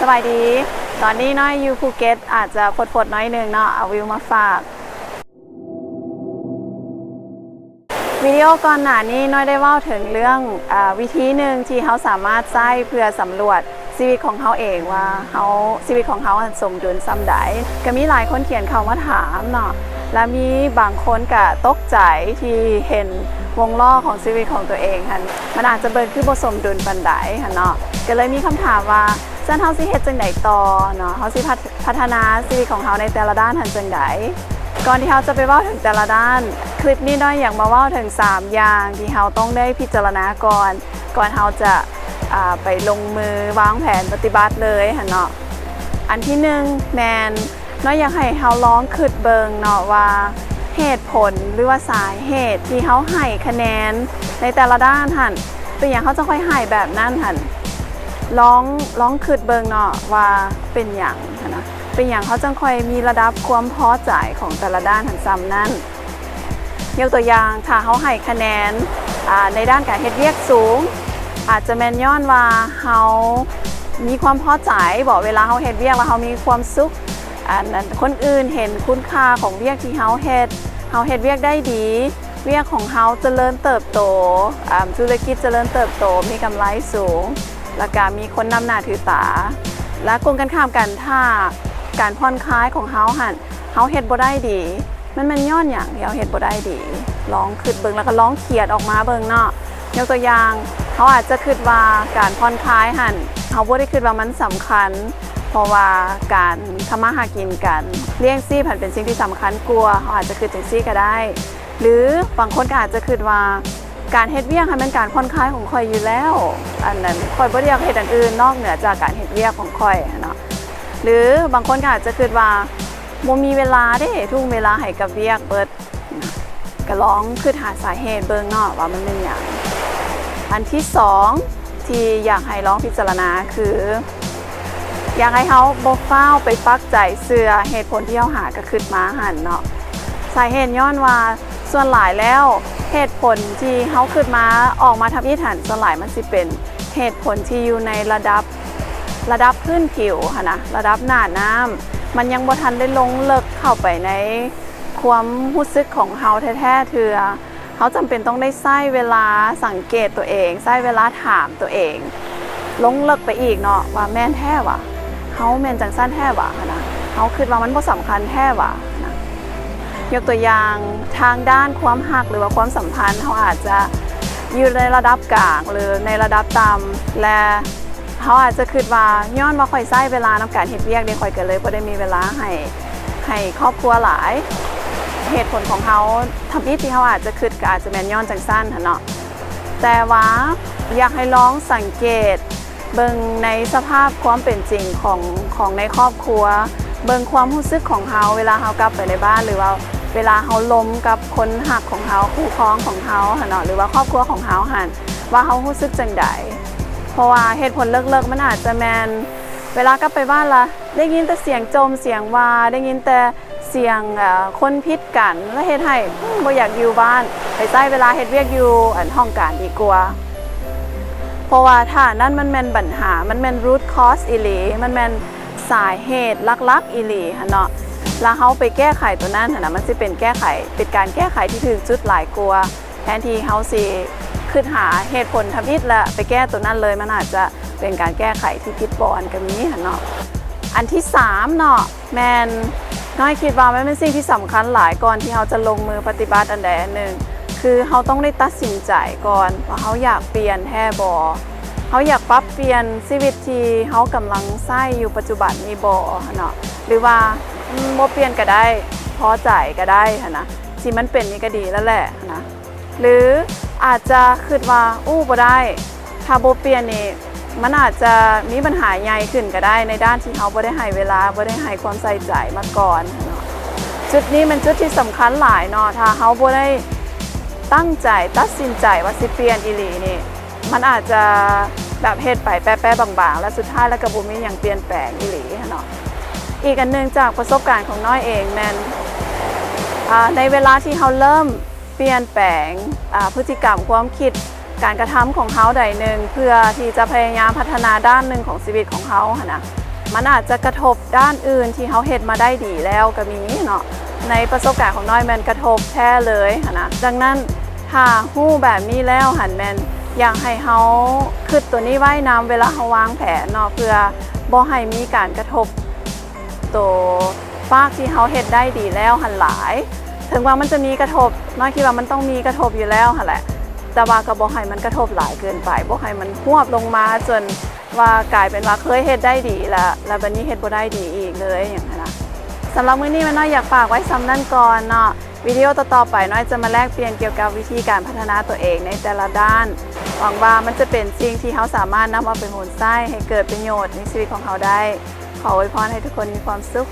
ສະບາຍດີ, ຕອນນີ້ນ້ອຍຢູ່ພູເກັດ ອາດຈະຟົດໆໜ້ອຍໜຶ່ງເນາະ, ເອົາວິວມາຝາກ. ວິດີໂອກ່ອນໜ້ານີ້ນ້ອຍໄດ້ເວົ້າເຖິງເລື່ອງ ອາ ວິທີໜຶ່ງທີ່ເຮົາສາມາດໃຊ້ເພື່ອສຳຫຼວດຊີວິດຂອງເຮົາເອງວ່າເຮົາ ຊີວິດຂອງເຮົາຫັ້ນສົມດຸນສ່ຳໃດ. ກໍມີຫຼາຍຄົນຂຽນເຂົ້າມາຖາມເນາະ ແລະ ມີບາງຄົນກໍຕົກໃຈທີ່ເຫັນວົງລໍ້ຂອງຊີວິດຂອງຕົວເອງຫັ້ນ ມັນອາດຈະເບິ່ງຄືບໍ່ສົມດຸນປານໃດຫັ້ນເນາະ. ກໍເລີຍມີຄຳຖາມວ່າ ຊັ້ນເຮົາຊິເຮັດຈັ່ງໃດຕໍ່ເນາະ? ເຮົາຊິພັດ ພັດທະນາຊີວິດຂອງເຮົາໃນແຕ່ລະດ້ານຫັ້ນຈັ່ງໃດ? ກ່ອນທີ່ເຮົາຈະໄປເວົ້າເຖິງແຕ່ລະດ້ານ, ຄລິບນີ້ນ້ອຍຢາກມາເວົ້າເຖິງສາມຢ່າງທີ່ເຮົາຕ້ອງໄດ້ພິຈາລະນາກ່ອນ, ກ່ອນເຮົາຈະ ອາ ໄປລົງມືວາງແຜນປະຕິບັດເລີຍຫັ້ນເນາະ. ອັນທີໜຶ່ງແມ່ນ ນ້ອຍຢາກໃຫ້ເຮົາລອງຄິດເບິ່ງເນາະວ່າ ເຫດຜົນ ຫຼືວ່າສາເຫດທີ່ເຮົາໃຫ້ຄະແນນໃນແຕ່ລະດ້ານຫັ້ນ ເປັນຫຍັງເຮົາຈັ່ງຄ່ອຍໃຫ້ແບບນັ້ນຫັ້ນ? ລອງ ລອງຄິດເບິ່ງເນາະວ່າເປັນຫຍັງຫັ້ນນະ, ເປັນຫຍັງເຮົາຈັ່ງຄ່ອຍມີລະດັບຄວາມພໍໃຈຂອງແຕ່ລະດ້ານຫັ້ນສ່ຳນັ້ນ. ຍົກຕົວຢ່າງ, ຖ້າເຮົາໃຫ້ຄະແນນ ອາ ໃນດ້ານການເຮັດວຽກສູງ, ອາດຈະແມ່ນຍ້ອນວ່າເຮົາມີຄວາມພໍໃຈບໍ ເວລາເຮົາເຮັດວຽກແລ້ວເຮົາມີຄວາມສຸກ, ອັນ ອັນ ຄົນອື່ນເຫັນຄຸນຄ່າຂອງວຽກທີ່ເຮົາເຮັດ, ເຮົາເຮັດວຽກໄດ້ດີ, ວຽກຂອງເຮົາຈະເລີນເຕີບໂຕ, ອາ ທຸລະກິດຈະເລີນເຕີບໂຕ, ມີກຳໄລສູງ, ແລ້ວກະມີຄົນນັບໜ້າຖືຕາ. ແລະ ກົງກັນຂ້າມກັນ, ຖ້າການຜ່ອນຄາຍຂອງເຮົາຫັ້ນ ເຮົາເຮັດບໍ່ໄດ້ດີ, ມັນແມ່ນຍ້ອນຫຍັງທີ່ເຮົາເຮັດບໍ່ໄດ້ດີ? ລອງຄິດເບິ່ງ ແລ້ວກໍລອງຂຽນອອກມາເບິ່ງເນາະ. ຍົກຕົວຢ່າງ, ເຮົາອາດຈະຄິດວ່າການຜ່ອນຄາຍຫັ້ນ ເຮົາບໍ່ໄດ້ຄິດວ່າມັນສຳຄັນ, ເພາະວ່າການທຳມາຫາກິນ, ການລ້ຽງຊີບຫັ້ນເປັນສິ່ງທີ່ສຳຄັນກວ່າ, ເຮົາອາດຈະຄິດຈັ່ງຊີ້ກໍໄດ້. ຫຼືບາງຄົນກໍອາດຈະຄິດວ່າ ການເຮັດວຽກຫັ້ນແມ່ນການຜ່ອນຄາຍຂອງຂ້ອຍຢູ່ແລ້ວ, ອັນນັ້ນ ຂ້ອຍບໍ່ໄດ້ຢາກເຮັດອັນອື່ນນອກເໜືອຈາກການເຮັດວຽກຂອງຂ້ອຍຫັ້ນເນາະ. ຫຼືບາງຄົນກໍອາດຈະຄິດວ່າ ບໍ່ມີເວລາເດ້, ທຸ່ມເວລາໃຫ້ກັບວຽກເບິດ. ກໍລອງຄິດຫາສາເຫດເບິ່ງເນາະວ່າມັນແມ່ນຫຍັງ. ອັນທີສອງ ທີ່ຢາກໃຫ້ລອງພິຈາລະນາຄື ຢາກໃຫ້ເຮົາບໍ່ຟ້າວໄປປັກໃຈເຊື່ອເຫດຜົນທີ່ເຮົາຫາກະຄິດມາຫັ້ນເນາະ. ສາເຫດຍ້ອນວ່າສ່ວນຫຼາຍແລ້ວ ເຫດຜົນທີ່ເຮົາຄິດມາ ອອກມາທຳອິດຫັ້ນ ສ່ວນຫຼາຍມັນຊິເປັນເຫດຜົນທີ່ຢູ່ໃນລະດັບ ລະດັບພື້ນຜິວຫັ້ນນະ, ລະດັບໜ້ານ້ຳ, ມັນຍັງບໍ່ທັນໄດ້ລົງເລິກເຂົ້າໄປໃນຄວາມຮູ້ສຶກຂອງເຮົາແທ້ໆເທື່ອ. ເຮົາຈຳເປັນຕ້ອງໄດ້ໃຊ້ເວລາສັງເກດຕົວເອງ, ໃຊ້ເວລາຖາມຕົວເອງ ລົງເລິກໄປອີກເນາະ ວ່າແມ່ນແທ້ຫວາ? ເຮົາແມ່ນຈັ່ງຊັ້ນແທ້ຫວາຫັ້ນນະ? ເຮົາຄິດວ່າມັນບໍ່ສຳຄັນແທ້ຫວາຫັ້ນນະ? ຍົກຕົວຢ່າງ, ທາງດ້ານຄວາມຮັກ ຫຼືວ່າຄວາມສຳພັນ, ເຮົາອາດຈະຢູ່ໃນລະດັບກາງ ຫຼືໃນລະດັບຕ່ຳ ແລະ ເຮົາອາດຈະຄິດວ່າ ຍ້ອນວ່າຂ້ອຍໃຊ້ເວລານຳການເຮັດວຽກເດ້, ຂ້ອຍກໍເລີຍບໍ່ໄດ້ມີເວລາໃຫ້ ໃຫ້ຄອບຄົວຫຼາຍ. ເຫດຜົນຂອງເຮົາທຳອິດທີ່ເຮົາອາດຈະຄິດ ກໍອາດຈະແມ່ນຍ້ອນຈັ່ງຊັ້ນຫັ້ນເນາະ. ແຕ່ວ່າຢາກໃຫ້ລອງສັງເກດເບິ່ງໃນສະພາບຄວາມເປັນຈິງຂອງ ຂອງໃນຄອບຄົວ, ເບິ່ງຄວາມຮູ້ສຶກຂອງເຮົາເວລາເຮົາກັບໄປໃນບ້ານ ຫຼືວ່າເວລາເຮົາລົມກັບຄົນຮັກຂອງເຮົາ, ຄູ່ຄອງຂອງເຮົາຫັ້ນເນາະ, ຫຼືວ່າຄອບຄົວຂອງເຮົາຫັ້ນ ວ່າເຮົາຮູ້ສຶກຈັ່ງໃດ. ເພາະວ່າເຫດຜົນເລິກໆ ມັນອາດຈະແມ່ນເວລາກັບໄປບ້ານລະ ໄດ້ຍິນແຕ່ສຽງຈົ່ມສຽງວ່າ, ໄດ້ຍິນແຕ່ສຽງ ເອີ ຄົນຜິດກັນ ລະເຮັດໃຫ້ ອືມ ບໍ່ຢາກຢູ່ບ້ານ, ໄປໃຊ້ເວລາເຮັດວຽກຢູ່ ອັນ ຫ້ອງການດີກວ່າ. ເພາະວ່າຖ້ານັ້ນມັນແມ່ນບັນຫາ, ມັນແມ່ນ root cause ອີ່ຫຼີ, ມັນແມ່ນສາເຫດຫຼັກໆອີ່ຫຼີຫັ້ນເນາະ, ລະເຮົາໄປແກ້ໄຂໂຕນັ້ນຫັ້ນນະ, ມັນຊິເປັນແກ້ໄຂ ເປັນການແກ້ໄຂທີ່ຖືກຈຸດຫຼາຍກວ່າ. ແທນທີ່ເຮົາຊິຄິດຫາເຫດຜົນທຳອິດ ແລະ ໄປແກ້ໂຕນັ້ນເລີຍ, ມັນອາດຈະເປັນການແກ້ໄຂທີ່ຜິດບ່ອນກໍມີຫັ້ນເນາະ. ອັນທີສາມເນາະ, ແມ່ນ ນ້ອຍຄິດວ່າມັນເປັນສິ່ງທີ່ສຳຄັນຫຼາຍ ກ່ອນທີ່ເຮົາຈະລົງມືປະຕິບັດອັນໃດອັນໜຶ່ງ, ຄືເຮົາຕ້ອງໄດ້ຕັດສິນໃຈກ່ອນວ່າເຮົາຢາກປ່ຽນແທ້ບໍ່? ເຮົາຢາກປັບປ່ຽນຊີວິດທີ່ເຮົາກຳລັງໃຊ້ຢູ່ປັດຈຸບັນນີ້ບໍ່ເນາະ? ຫຼືວ່າ ອືມ ບໍ່ປ່ຽນກໍໄດ້, ພໍໃຈກໍໄດ້ຫັ້ນນະ, ທີ່ມັນເປັນນີ້ກໍດີແລ້ວແຫຼະນະ. ຫຼືອາດຈະຄິດວ່າ ອູ້ ບໍ່ໄດ້, ຖ້າບໍ່ປ່ຽນນີ້ ມັນອາດຈະມີບັນຫາໃຫຍ່ຂຶ້ນກໍໄດ້ ໃນດ້ານທີ່ເຮົາບໍ່ໄດ້ໃຫ້ເວລາ, ບໍ່ໄດ້ໃຫ້ຄວາມໃສ່ໃຈມາກ່ອນເນາະ. ຈຸດນີ້ແມ່ນຈຸດທີ່ສຳຄັນຫຼາຍເນາະ, ຖ້າເຮົາບໍ່ໄດ້ຕັ້ງໃຈ ຕັດສິນໃຈວ່າຊິປ່ຽນອີ່ຫຼີນີ້, ມັນອາດຈະແບບເຮັດໄປແປະໆບາງໆ ແລ້ວສຸດທ້າຍແລ້ວກໍບໍ່ມີຫຍັງປ່ຽນແປງອີ່ຫຼີເນາະ. ອີກອັນໜຶ່ງຈາກປະສົບການຂອງນ້ອຍເອງແມ່ນ ອາ ໃນເວລາທີ່ເຮົາເລີ່ມ ປ່ຽນແປງ ອາ ພຶດຕິກຳ, ຄວາມຄິດ, ການກະທຳຂອງເຮົາໃດໜຶ່ງ ເພື່ອທີ່ຈະພະຍາຍາມພັດທະນາດ້ານໜຶ່ງຂອງຊີວິດຂອງເຮົາຫັ້ນນະ, ມັນອາດຈະກະທົບດ້ານອື່ນທີ່ເຮົາເຮັດມາໄດ້ດີແລ້ວກໍມີເນາະ. ໃນປະສົບການຂອງນ້ອຍແມ່ນກະທົບແທ້ເລີຍຫັ້ນນະ. ດັ່ງນັ້ນ ຖ້າຮູ້ແບບນີ້ແລ້ວຫັ້ນ ແມ່ນຢາກໃຫ້ເຮົາຄິດຕົວນີ້ໄວ້ນຳເວລາເຮົາວາງແຜນເນາະ ເພື່ອບໍ່ໃຫ້ມີການກະທົບໂຕປາກທີ່ເຮົາເຮັດໄດ້ດີແລ້ວຫັ້ນຫຼາຍ. ເຖິງວ່າມັນຈະມີກະທົບ ນ້ອຍຄິດວ່າມັນຕ້ອງມີກະທົບຢູ່ແລ້ວຫັ້ນແຫຼະ ແຕ່ວ່າກໍບໍ່ໃຫ້ມັນກະທົບຫຼາຍເກີນໄປ, ບໍ່ໃຫ້ມັນຮວບລົງມາຈົນວ່າກາຍເປັນວ່າເຄີຍເຮັດໄດ້ດີລະ ແລ້ວບັດນີ້ເຮັດບໍ່ໄດ້ດີອີກເລີຍ ຫຍັງຫັ້ນນະ. ສຳລັບມື້ນີ້ແມ່ນນ້ອຍຢາກຝາກໄວ້ສ່ຳນັ້ນກ່ອນເນາະ. ວິດີໂອຕໍ່ໆໄປ ນ້ອຍຈະມາແລກປ່ຽນກ່ຽວກັບວິທີການພັດທະນາຕົວເອງໃນແຕ່ລະດ້ານ. ຫວັງວ່າມັນຈະເປັນສິ່ງທີ່ເຮົາສາມາດນຳເອົາໄປໝູນໃຊ້ໃຫ້ເກີດປະໂຫຍດໃນຊີວິດຂອງເຮົາໄດ້. ຂໍອວຍພອນໃຫ້ທຸກຄົນມີຄວາມສຸກ.